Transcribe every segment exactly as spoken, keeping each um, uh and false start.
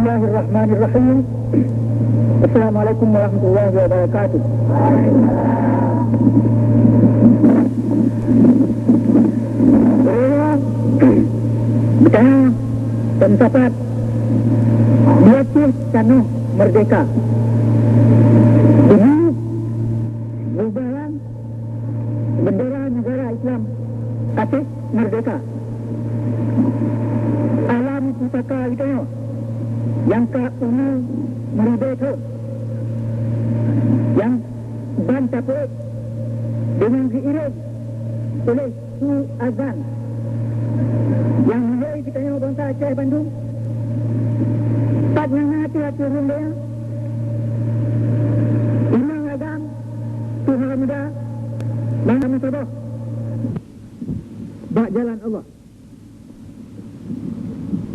Bismillahirrahmanirrahim. Assalamualaikum warahmatullahi wabarakatuh. Geutanyoe dan sapat di Aceh tanoh merdeka. Di Bubaran bendera negara Islam Aceh merdeka. Alam pusaka geutanyoe nyang ka umu meuribèe thôn, nyang ban tapeuék deungon geuiréng oleh su azan nyang mulai geutanyoe bansa Aceh bandum, pat nyang na ateueh-ateueh rhueng donya, imam agam, tuha muda, dan meusaboh bak jalan Allah.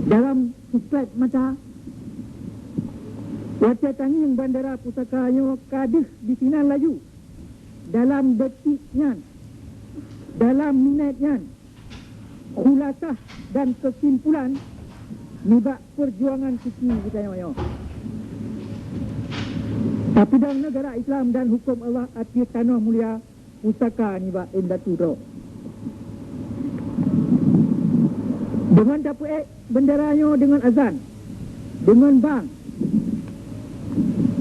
Dalam siklat mata, watèe tangieng bandera pusaka nyoe ka deuh disinan laju. Dalam detik nyan, dalam minèt nyan, khulasah dan keusimpulan nibak peujuangan suci geutanyoe nyoe. Tapeudong neugara Islam dan hukôm Allah ateueh tanoh mulia pusaka nibak indatu droe. Deungon tapeuék bendera nyoe deungon azan, deungon bang,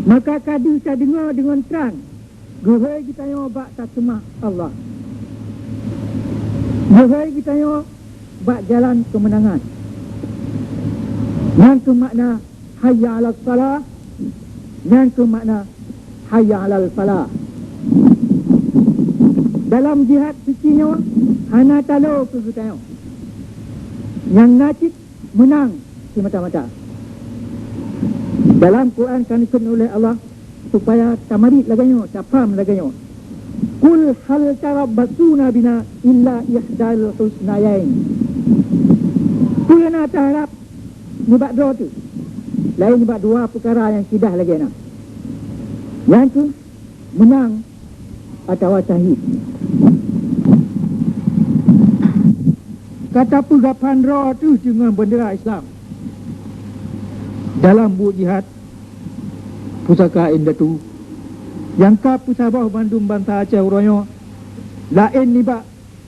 maka ka deuh tadeungoe deungon trang geuhôi geutanyoe bak taseumah Allah. Geuhôi geutanyoe bak jalan keumeunangan. Nyan keuh makna hayya 'alas shalah, nyan keuh makna hayya 'alal falah. Dalam jihad suci nyoe hana talo keu geutanyoe. Nyang na cit meunang simata-mata. Dalam Quran ka neukheun ulèh Allah supaya tamarit lagèe nyoe, tapham lagèe nyoe. "Qul hal tarabbasuna bina illa ihdal husnayain." Peue na taharab nibak droe teuh? Laén nibak dua peukara nyang sidah lagèe na. Nyan keuh meunang atawa syahid. Ka tapeugaphan droe teuh deungon bendera Islam dalam buet jihad pusaka indatu nyang ka peusaboh bandum bansa Aceh uroe nyoe, laén nibak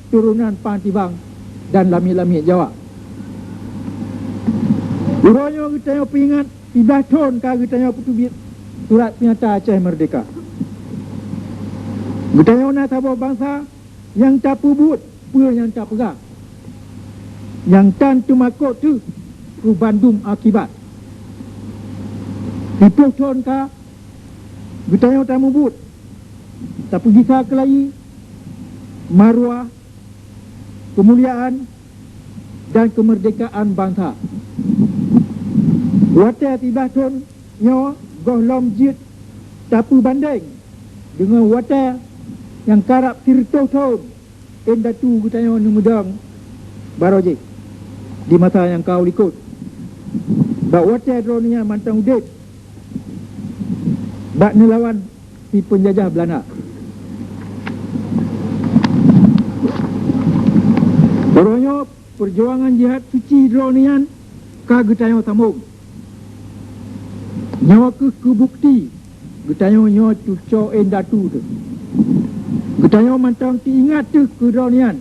turonan Pang Tibang dan lamiet-lamiet Jawa. Uroe nyoe geutanyoe peuingat siblaih thôn ka geutanyoe peuteubiet Surat Peunyata Aceh Merdeka. Geutanyoe na saboh bansa nyang tapeubuet peue nyang tapeugah, nyang tan teumakot teuh keu bandum akibat. Siploh thôn ka geutanyoe tamubuet, tapeugisa keulayi, maruah, keumuliaan, dan keumeurdekaan bansa. Watèe siblaih thôn nyoe gohlom jeuet tapeubandeng deungon watèe nyang karab sireutôh thôn indatu geutanyoe neumeudong barô jih di masa nyang ka u likot. Bak watèe droeneuh nyan mantong udeb bak neulawan si peunjajah Beulanda. Uroe nyoe peujuangan jihad suci droeneuh nyan ka geutanyoe sambông. Nyoe keuh keu bukeuti geutanyoe nyoe cucoe indatu teuh. Geutanyoe mantong teuingat teuh keu droeneuh nyan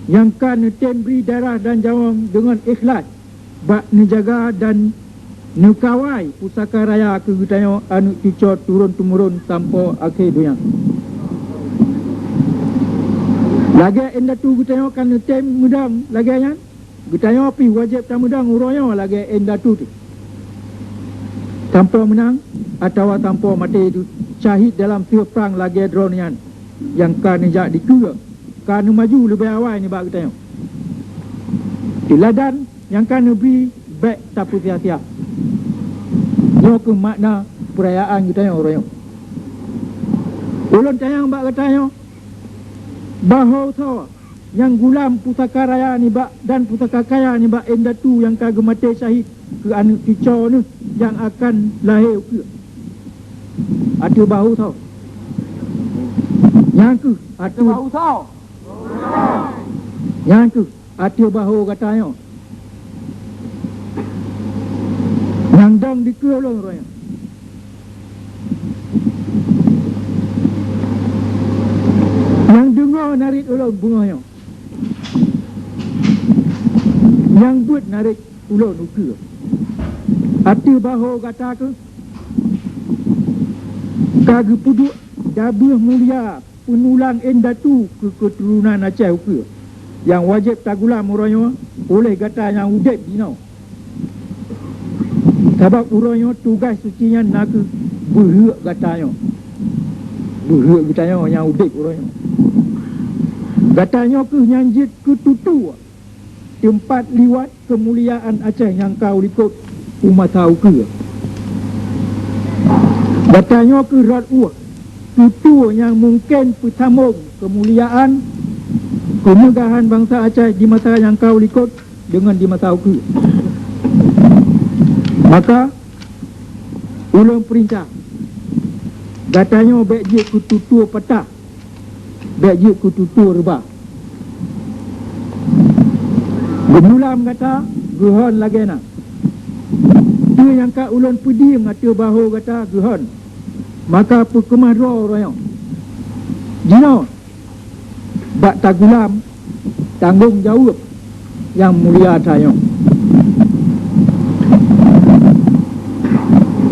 nyang ka neutem bri darah dan nyawöng deungon ikhlaih bak neujaga dan neukawai pusaka raya keu geutanyoe aneuk cucoe turôn-teumurôn sampoe akhé donya. Lagèe indatu geutanyoe ka neutem meudong lagèe nyan, geutanyoe pih wajéb tameudong uroe nyoe lagèe indatu teuh. Sampoe meunang atawa sampoe maté teuh syahid dalam sieuh prang lagèe droeneuh nyan nyang ka neujak dikeue, ka neumaju leubeh awai nibak geutanyoe. Teuladan nyang ka neubri bèk tapeusia-sia. Nyoe keuh makna peurayaan geutanyoe uroe nyoe. Ulôn tanyong bak geutanyoe, bahô soe nyang gulam pusaka raya nibak dan pusaka kaya nibak indatu nyang ka geumaté syahid keu aneuk cucoe neuh nyang akan lahé ukeue? Ateueh bahô soe? Nyan keuh ateueh bahô soe? Nyan keuh ateueh bahô gata nyoe. Nyang Nyang dikeue ulôn uroe nyoe. Nyang deungoe narit ulôn beungoh nyoe. Nyang beuet narit ulôn ukeue. Ateueh bahô gata keuh ka geupeuduek dabeuh mulia peunulang indatu keu keuturonan Aceh ukeue, nyang wajéb tagulam uroe nyoe uleh gata nyang udeb jinoe. Sabab uroe nyoe tugaih suci nyan na kheueh beuheuek gata nyoe. Beuheuek gata nyoe nyang udeb uroe nyoe. Gata nyoe kheueh nyang jeuet keu tutoe teumpat liwat keumuliaan Aceh nyang ka u likot u masa ukeue. Gata nyoe kheueh rot ueh tutoe nyang mungken peusambong keumuliaan keumeugahan bansa Aceh di masa nyang ka u likot deungon di masa ukeue. Maka, ulôn peurintah, gata nyoe bék jeuet keu tutoe patah, bék jeuet keu tutoe reuba. Geumulam gata geuhon lagée na. Peue nyang ka ulôn peudiem ateueh bahô gata geuhon, maka peukeumah droe uroe nyoe. Jinoe, bak tagulam tanggong jaweueb nyang mulia tanyoe.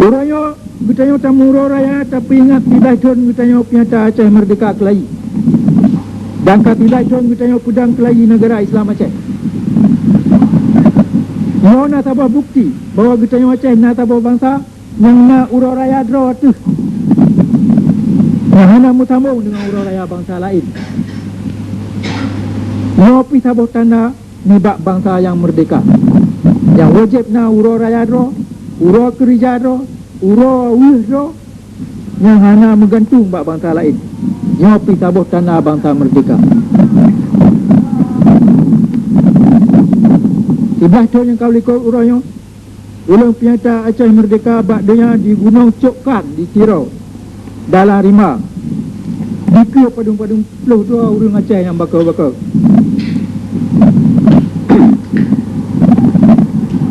Uroe nyoe geutanyoe tameuuroe raya tapeuingat siblaih thon geutanyoe peunyata Aceh Meurdehka keulayi, dan ka siblaih thon geutanyoe peudong keulayi neugara Islam Aceh. Nyoe na saboh bukeuti bahwa geutanyoe Aceh na saboh bansa nyang na uroe raya droe teuh, nyang hana meusambong deungon uroe raya bansa laén. Nyoe pih saboh tanda nibak bansa nyang meurdehka, nyang wajéb na uroe raya droe, uroe keureuja droe, uroe weueh droe, nyang hana meugantung bak bansa laén. Nyoe pih saboh tanda bansa meurdehka. Siblaih thon nyang ka likot uroe nyoe, ulôn peunyata Aceh Meurdehka bak donya di Gunong Cokkan di Tiro, dalam rimba. Dikeue padum-padum ploh droe ureuëng Aceh nyang bakoe-bakoe.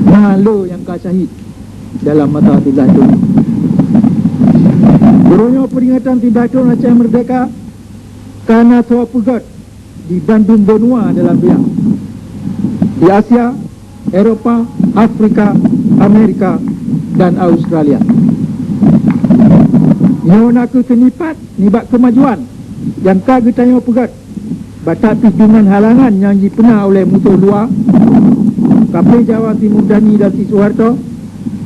Na le nyang ka syahid dalam masa siblaih thon. Uroe nyoe peuringatan siblaih thon Aceh Meurdehka ka na soe peugét di bandum benua dalam donya, di Asia, Eropa, Afrika, Amerika, dan Australia. Nyoe na kheueh seunipat nibak keumajuan nyang ka geutanyoe peugét, batat pih deungon halangan nyang jipeuna uleh musoh luwa, kaphé Jawa Simurdani dan si Soeharto,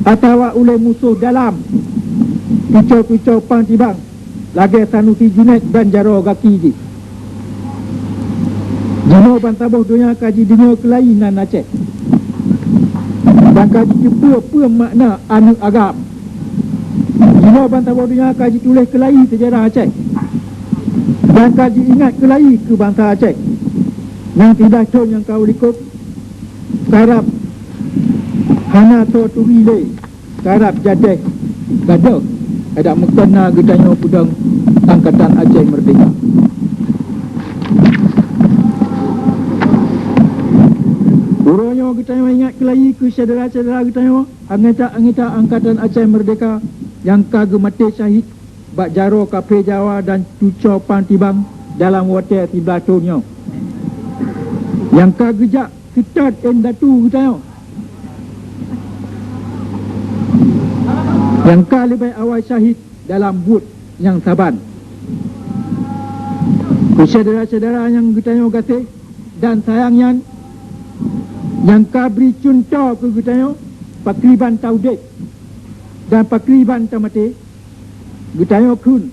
atawa uleh musoh dalam, cucoe-cucoe pang tibang, lagée Sanusi Junaid ban jaroe gaki jih. Jinoe bansaboh donya ka jideungoe keulayi nan Aceh, dan ka jiteupeue peue makna aneuëk agam. Jinoe bansaboh donya ka jituléh keulayi seujarah Aceh, dan ka jiingat keulayi keu bansa Aceh. Nyang siblaih thon nyang ka u likot, karab hana soe turi lé. Karab jadeh gadôh adak meukeuna geutanyoe peudong Angkatan Aceh Meurdehka. Uroe nyoe geutanyoe ingat keulayi keu syedara-syedara geutanyoe, anggota-anggota Angkatan Aceh Meurdehka nyang ka geumaté syahid bak jaroe kaphé Jawa dan cucoe pang tibang dalam watée siblaih thon nyoe, nyang ka geujak seutôt indatu geutanyoe, nyang ka leubeh awai syahid dalam buet nyang saban. Keu syedara-syedara nyang geutanyoe gaséh dan sayang nyan, nyang ka bri cuntoh keu geutanyoe pakriban taudeb dan pakriban tamaté, geutanyoe kheun,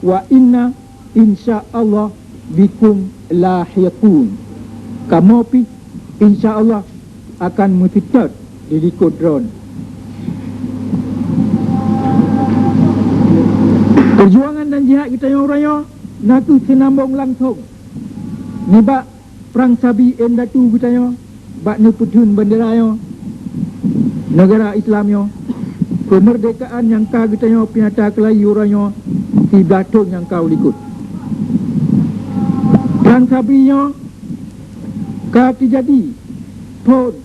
"Wa inna insya Allah bikum lahiqun." Kamoe pih insya Allah akan meuseutôt di likot droen. Peujuangan dan jihad geutanyoe uroe nyoe na kheueh seunambong langsong nibak prang sabi indatu geutanyoe bak neupeutheun beundera nyoe, neugara Islam nyoe, keumeurdekaan nyang ka geutanyoe peunyata keulayi uroe nyoe siblaih thon nyang ka u likot. Prang sabi nyoe ka teujadi phon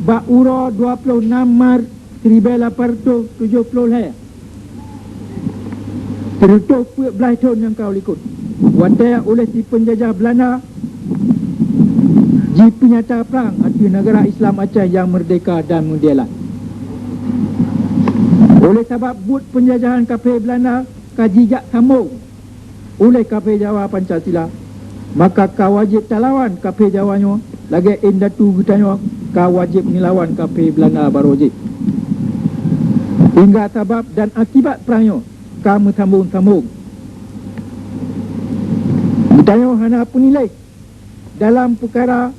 bak uroe dua ploh nam Maret siribèe lapan reutôh tujoh ploh lhèe, sireutoh peuet blaih thôn nyang ka likot, watèe uléh si peunjajah Beulanda jipeunyata prang ateueh neugara Islam Aceh nyang meurdéhka dan meudialat. Uléh sabab buet peunjajahan kaphé Beulanda ka jijak sambong uléh kaphé Jawa Pancasila, maka ka wajéb talawan kaphé Jawa nyoe lagèe indatu geutanyoe ka wajéb neulawan kaphé Beulanda barô jih. Hingga sabab dan akibat prang nyoe ka meusambong-sambong. Geutanyoe hana peuniléh dalam peukara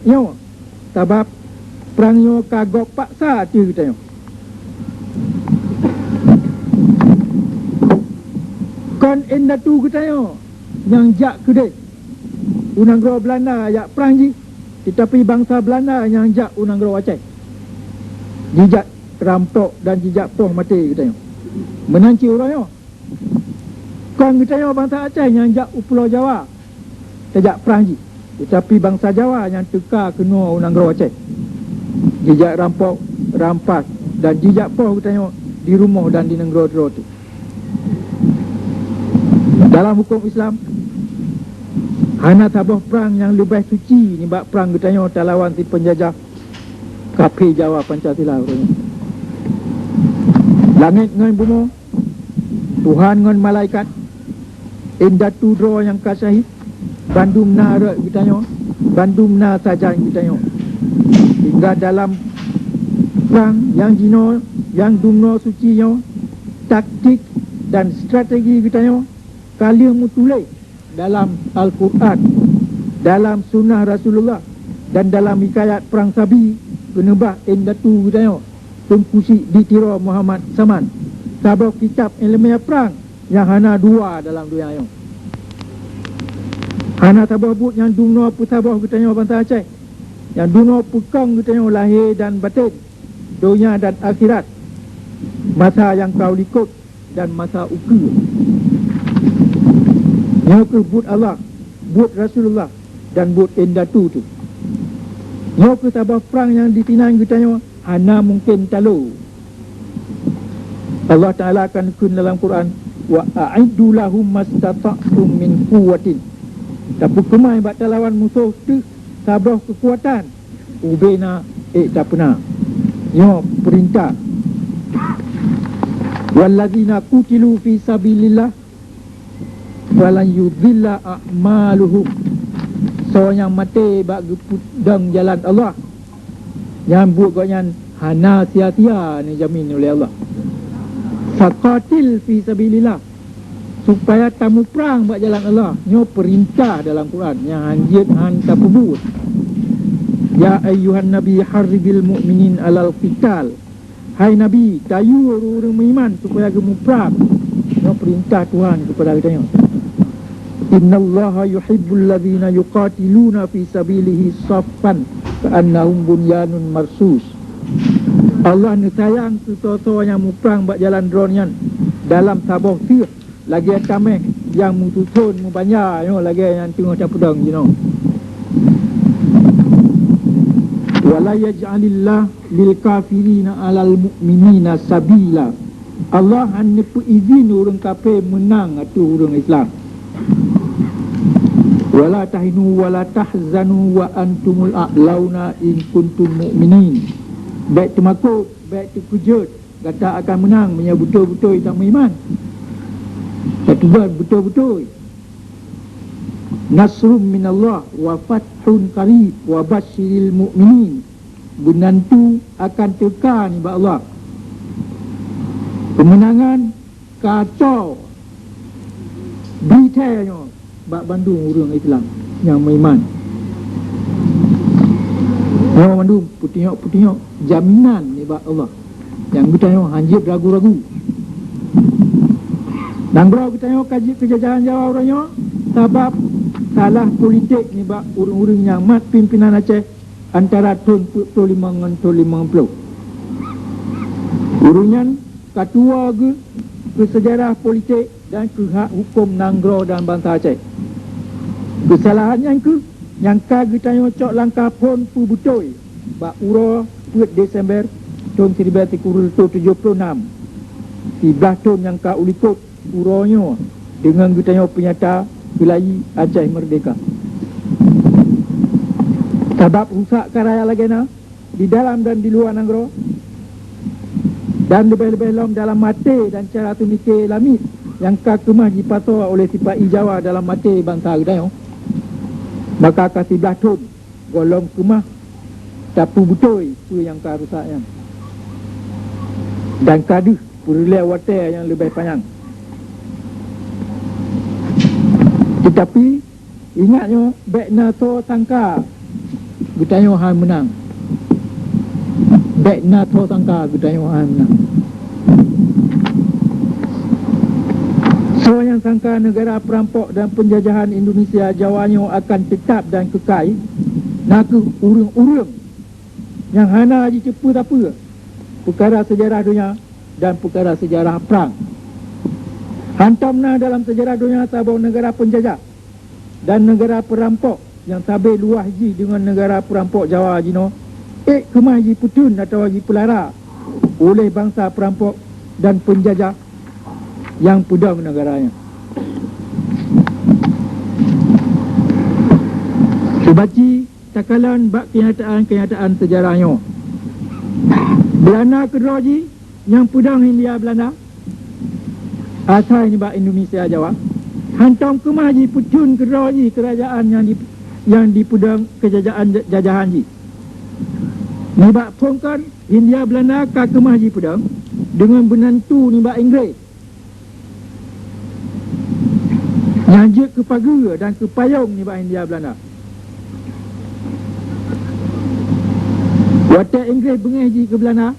nyoe, sabab prang nyoe ka gob paksa ateueh geutanyoe. Kon indatu geutanyoe nyang jak keudeh u nanggroe Beulanda jak prang jih, teutapi bansa Beulanda nyang jak u nanggroe Aceh, jijak rampok dan jijak poh maté geutanyoe. Meunan cit uroe nyoe, kon geutanyoe bansa Aceh nyang jak u Pulo Jawa tajak prang jih, teutapi bansa Jawa nyang teuka keunoe u nanggroe Aceh, jijak rampok, rampas, dan jijak poh geutanyoe di rumoh dan di nanggroe droe teuh. Dalam hukôm Islam, hana saboh prang nyang leubeh suci nibak prang geutanyoe talawan si peunjajah kaphé Jawa Pancasila uroe nyoe. Langét ngon bumoe, Tuhan ngon malaikat, indatu droe nyang ka syahid, bandum na rot geutanyoe, bandum na sajan geutanyoe. Hingga dalam prang nyang jinoe, nyang dumnoe suci nyoe, taktik dan strategi geutanyoe ka lheueh meutuléh dalam Al-Qur'an, dalam sunnah Rasulullah, dan dalam hikayat prang sabi keuneubah indatu geutanyoe, Teungku Chik di Tiro Muhammad Saman, saboh kitab iéleumé prang nyang hana dua dalam donya nyoe. Hana saboh buet nyang dumnoe peusaboh geutanyoe bansa Aceh, nyang dumnoe peukong geutanyoe lahé dan batén, donya dan akhirat, masa nyang ka likot dan masa ukeue. Nyoe kheueh buet Allah, buet Rasulullah, dan buet indatu teuh. Nyoe kheueh saboh prang nyang disinan geutanyoe hana mungken talo. Allah Taala ka neukheun dalam Quran, "Wa a'iddu lahum mastata'tum min quwwatin." Tapeukeumai bak talawan musoh teuh saboh keukuatan, ubé na ék tapeuna. Nyoe peurintah. "Wallazina qutilu fi sabilillah falan yudhilla a'maluhum." Soe nyang maté bak geupeudong jalan Allah, nyan buet gobnyan hana sia-sia neujamin ulé Allah. "Faqatil fi sabilillah," supaya tamuprang bak jalan Allah. Nyoe peurintah dalam Quran nyang hanjeuet han tapeubuet. "Ya ayyuhan nabi harridil mu'minin alal qital." Hai Nabi, tayue ureuëng-ureuëng meuiman supaya geumuprang. Nyoe peurintah Tuhan keupada geutanyoe. "Innallaha yuhibbul ladzina yuqatiluna fi sabilihi saffan ka'annahum bunyanun marsus." Allah neusayang keu soe-soe nyang muprang bak jalan Droe nyan dalam saboh seueh, lagée tameh nyang meususon meubanja nyoe lagée nyang teungoh tapeudong jinoe. "Wa la yaj'alillahu lil kafirina 'alal mu'minina sabila." Allah hana neupeuizin ureuëng kafé meunang ateueh ureuëng Islam. "Wa la tahinu wa la tahzanu wa antumul a'launa in kuntum mu'minin." Bék teumakot, bék teukeujot, gata akan meunang meunyoe beutôi-beutôi tameuiman. Tateubiet beutôi-beutôi. "Nasrum minallah wa fathun qarib wa basyiril mu'minin." Beunantu akan teuka nibak Allah. Keumeunangan ka cok bri thée nyoe bak bandum ureuëng Islam nyang meuiman. Nyoe mandum peutingok-peutingok jaminan nibak Allah nyang geutanyoe hanjeuet ragu-ragu. Nanggroe geutanyoe ka jeuet keu jajahan Jawa uroe nyoe sabab salah politik nibak ureuëng-ureuëng nyang mat pimpénan Aceh antara thon peuet ploh limong ngon thon limong ploh. Ureuëng nyan ka tuwoe geuh keu seujarah politik dan keu hak huköm nanggroe dan bansa Aceh. Keusalahan nyan kheueh nyang ka geutanyoe cok langkah phon peubeutôi bak uroe peuet Desember Thôn siribèe sikureueng reutôh tujoh ploh nam, siblaih thôn nyang ka u likot uroe nyoe deungon geutanyoe peunyata keulayi Aceh meurdehka. Sabab rusak ka raya lagèe na di dalam dan di luwa nanggroe, dan leubeh-leubeh lom dalam até dan cara teumike lamiet nyang ka keumah jipasoe oleh sipa-i Jawa dalam até bansa geutanyoe, maka ka siblaih thôn gohlom keumah tapeubeutôi peue nyang ka rusak nyan, dan ka deuh peureulèe watèe nyang leubeh panyang. Teutapi, ingat nyoe, bèk na soe sangka geutanyoe hana meunang. Bèk na soe sangka geutanyoe hana meunang. Soe nyang sangka neugara peurampok dan peunjajahan Indonesia Jawa nyoe akan teutab dan keukai, na kheueh ureueng-ureueng nyang hana jiteupeue sapeue peukara seujarah donya dan peukara seujarah prang. Hantom na dalam seujarah donya saboh neugara peunjajah dan neugara peurampok nyang sabe luwah jih deungon neugara peurampok Jawa jinoe, ék keumah jipeutheun atawa jipeulara uleh bansa peurampok dan peunjajah nyang peudong neugara nyan. Seubaci takalon bak keunyataan-keunyataan seujarah nyoe. Beulanda keudroe jih nyang peudong Hindia Beulanda asai nibak Indonesia Jawa, hantom keumah jipeutheun keudroe jih keurajeuen nyang di-, nyang dipeudong keujajaan ja-, jajahan jih. Nibak phôn kon, Hindia Beulanda ka keumah jipeudong deungon beunantu nibak Inggréh, nyang jeuet keu pageue dan keu payong nibak Hindia Beulanda. Watèe Inggréh beungéh jih keu Beulanda,